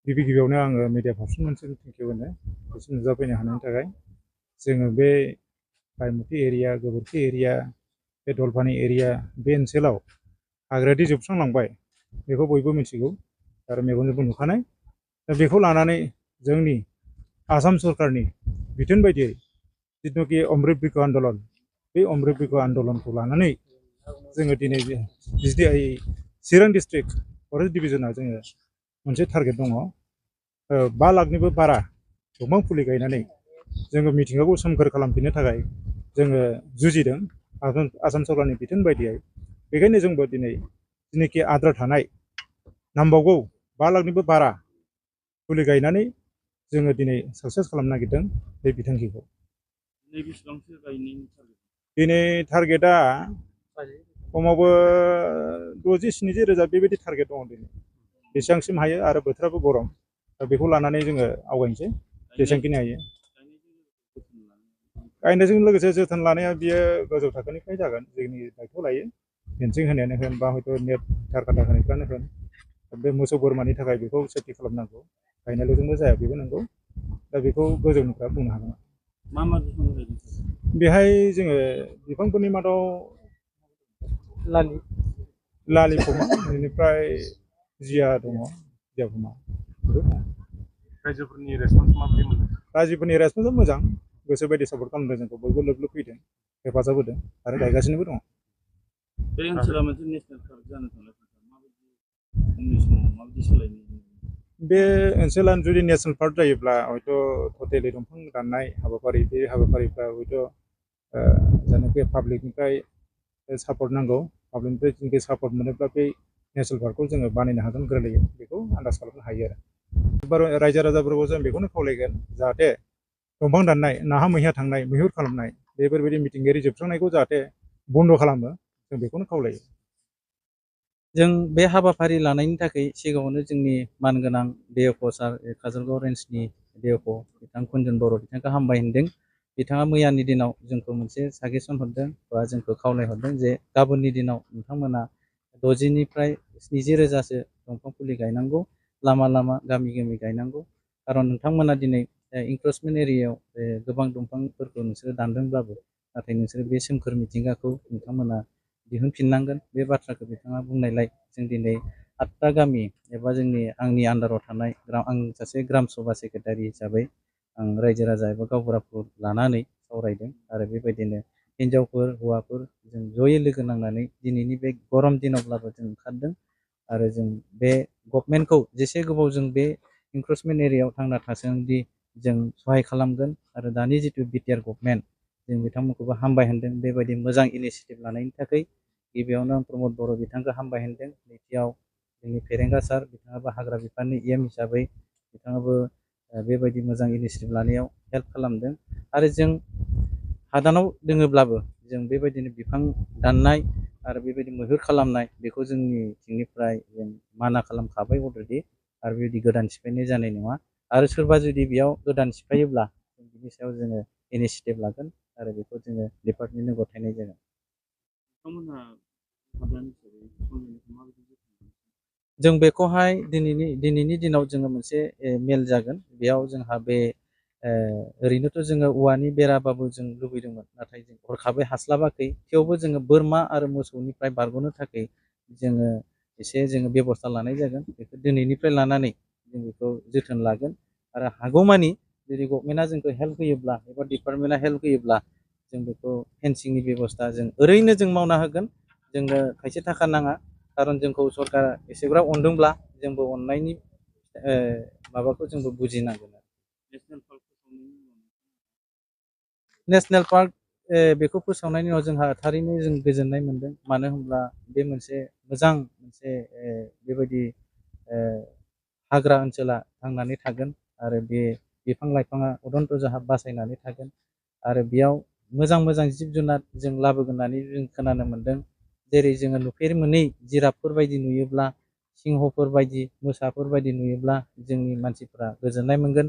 गिबि गिबियावनो आङो मिडिया पार्सनसिम थेंक इउ होनो बिसोर नुजाफैनो हानायनि थाखाय। जोङो बे बायमुथि एरिया, गोबोरखि एरिया, बे दलपानि एरिया, बे ओनसोलाव हाग्रायादि जोबस्रांलांबाय बेखौ बयबो मिथिगौ आरो मेगनजोंबो नुखानाय। दा बेखौ लानानै जोंनि आसाम सरकारनि बिथोन बायदियै जिथुनाखि अमृत बिखो आन्दलन, बे अमृत बिखो आन्दलनखौ लानानै जोङो दिनै चिरां डिस्ट्रिक्ट फरेस्ट डिभिजनाव जोङो मोनसे टारगेट दङ। 5 लाखनिबो बारा दंफां फुलि गायनानै जोङो मिथिंगाखौ सोमखोर खालामफिननो थाखाय जोङो जुजिदों आसाम सरकारनि बिथोन बायदियै। बेखायनो जोंबो दिनै जेनाखि आद्रा थानाय नांबावगौ 5 लाखनिबो बारा फुलि गायनानै जोङो दिनै साक्सेस खालामनो नागिरदों बे बिथांखिखौ। दिनै टारगेटआ खमावबो 60-70 रोजा बेबायदि टारगेट दङ दिनै। बेसेबांसिम हायो आरो बोथोराबो गरम, दा बेखौ लानानै जोङो आवगायनोसै जेसेबांखिनि हायो। गायनायजों लोगोसे जोथोन लानाया बियो गोजौ थाखोनिफ्राय जागोन, जोंनि दायथ' लायो। फेन्सिं होनायानो होन बा हयथ' नेट थारकाथा होनायफ्रानो होन, बे मोसौ बोरमानि थाखाय बेखौ सेफटि खालामनांगौ। गायनायल'जोंबो जाया बेबो नंगौ, दा बेखौ गोजौनिफ्राय बुंनो हागोन। मा मा बिफां गायदों बेहाय जोङो बिफांफोरनि मादाव लालिफमा, बेनिफ्राय जिया दङ, जियाफमा। रायजोफोरनि रेसपन्स माबायदि मोनो? रायजोफोरनि रेसपन्सआ मोजां, गोसोबायदि सापर्ट खालामदों जोंखौ, बयबो लोब लोब फैदों, हेफाजाब होदों आरो गायगासिनोबो दङ। बे ओनसोला मोनसे नेसनेल पार्क जानो थांनाय माबायदि उननि समाव माबायदि सोलायनो? बे ओनसोला जुदि नेसनेल पार्क जायोब्ला हयथ' टटेलि दंफां दाननाय हाबाफारि, बे हाबाफारिफ्रा हयथ' जायनाखि पाब्लिकनिफ्राय सापर्ट नांगौ, पाब्लिकनिफ्राय जुदि सापर्ट मोनोब्ला बे नेसनेल पार्कखौ जोङो बानायनो हागोन गोरलैयै, बेखौ आन्दाज खालामनो हायो आरो। रायजो राजाफोरखौ जों बेखौनो खावलायगोन, जाहाथे दंफां दाननाय, नाहा मैहा थांनाय, मैहुर खालामनाय, बेफोरबायदि मिथिंगायारि जोबस्रांनायखौ जाहाथे बन्द' खालामो, जों बेखौनो खावलायो। जों बे हाबाफारि लानायनि थाखाय सिगाङावनो जोंनि मानगोनां DFO सार, काजलगाव रेन्जनि DFO बिथां कुन्जन बर' बिथांखौ हामबाय होनदों। बिथाङा मैयानि दिनाव जोंखौ मोनसे साजेसन हरदों बा जोंखौ खावलायहरदों जे गाबोननि दिनाव नोंथांमोना 60निफ्राय 70 रोजासो दंफां फुलि गायनांगौ, लामा लामा गामि गामि गायनांगौ। खारन नोंथांमोना दिनै इंक्रचमेन्ट एरियायाव गोबां दंफांफोरखौ नोंसोरो दानदोंब्लाबो, नाथाय नोंसोरो बे सोमखोर मिथिंगाखौ नोंथांमोना दिहुनफिननांगोन। बे बाथ्राखौ बिथाङा बुंनायलाय जों दिनै 8टा गामि एबा आंनि आन्दाराव थानाय, आं सासे ग्राम सभा सेक्रेटारि हिसाबै आं रायजो राजा एबा गावबुराफोरखौ लानानै सावरायदों आरो बेबायदिनो हिन्जावफोर हौवाफोर जों जयै लोगो नांनानै दिनैनि बे गरम दिनावब्लाबो जों ओंखारदों आरो जों बे गभर्नमेन्टखौ जेसे गोबाव जों बे इंक्रचमेन्ट एरियायाव थांना थासान्दि जों सहाय खालामगोन आरो दानि जिथु बिटिआर गभर्नमेन्ट, जों बिथांमोनखौबो हामबाय होनदों बेबायदि मोजां इनिसियेटिभ लानायनि थाखाय। गिबियावनो आं प्रमद बर' बिथांखौ हामबाय होनदों, नैथियाव जोंनि फेरेंगा सार बिथाङाबो हाग्रा बिफाननि EM हिसाबै बिथाङाबो बेबायदि मोजां इनिसियेटिभ लानायाव हेल्प खालामदों। आरो जों हादानाव दोङोब्लाबो जों बेबायदिनो बिफां दाननाय आरो बेबायदि मैहुर खालामनाय, बेखौ जोंनिथिंनिफ्राय जों माना खालामखाबाय अलरेडि, आरो बेबायदि गोदान सिफायनाय जानाय नङा। आरो सोरबा जुदि बेयाव गोदान सिफायोब्ला बिनि सायाव जोङो इनिसियेटिभ लागोन आरो बेखौ जोङो डिपार्टमेन्टनो गथायनाय जागोन। जों बेखौहाय दिनैनि दिनाव जोङो मोनसे मेल जागोन, बेयाव जोंहा बे ओरैनोथ' जोङो औवानि बेराबाबो जों लुबैदोंमोन, नाथाय जों हरखाबै हास्लाबाखै। थेवबो जोङो बोरमा आरो मोसौनिफ्राय बारग'नो थाखाय जोङो जोङो बेब'स्था लानाय जागोन। बेखौ दिनैनिफ्राय लानानै जों बेखौ जोथोन लागोन आरो हागौमानि जुदि गभर्नमेन्टआ जोंखौ हेल्प होयोब्ला एबा डिपार्टमेन्टआ हेल्प होयोब्ला जों बेखौ फेन्सिंनि बेब'स्था जों ओरैनो जों मावना होगोन। जोंनो खायसे थाखा नाङा, खारन जोंखौ सरकारा एसेग्राब अनदोंब्ला जोंबो अननायनि माबाखौ जोंबो बुजिनांगोन। नेसनेल पार्क बेखौ फोसावनायनि उनाव जोंहा थारैनो जों गोजोननाय मोनदों, मानो होनब्ला बे मोनसे मोजां बेबायदि हाग्रा ओनसोला थांनानै थागोन आरो बे बिफां लाइफाङा उदन्त' जाहा बासायनानै थागोन आरो बेयाव मोजां मोजां जिब जुनार जों लाबोगोन होननानै जों खोनानो मोन्दों। जेरै जोङो नुफेर मोनै जिराफफोर बायदि नुयोब्ला, सिंहफोर बायदि, मोसाफोर बायदि नुयोब्ला जोंनि मानसिफ्रा गोजोननाय मोनगोन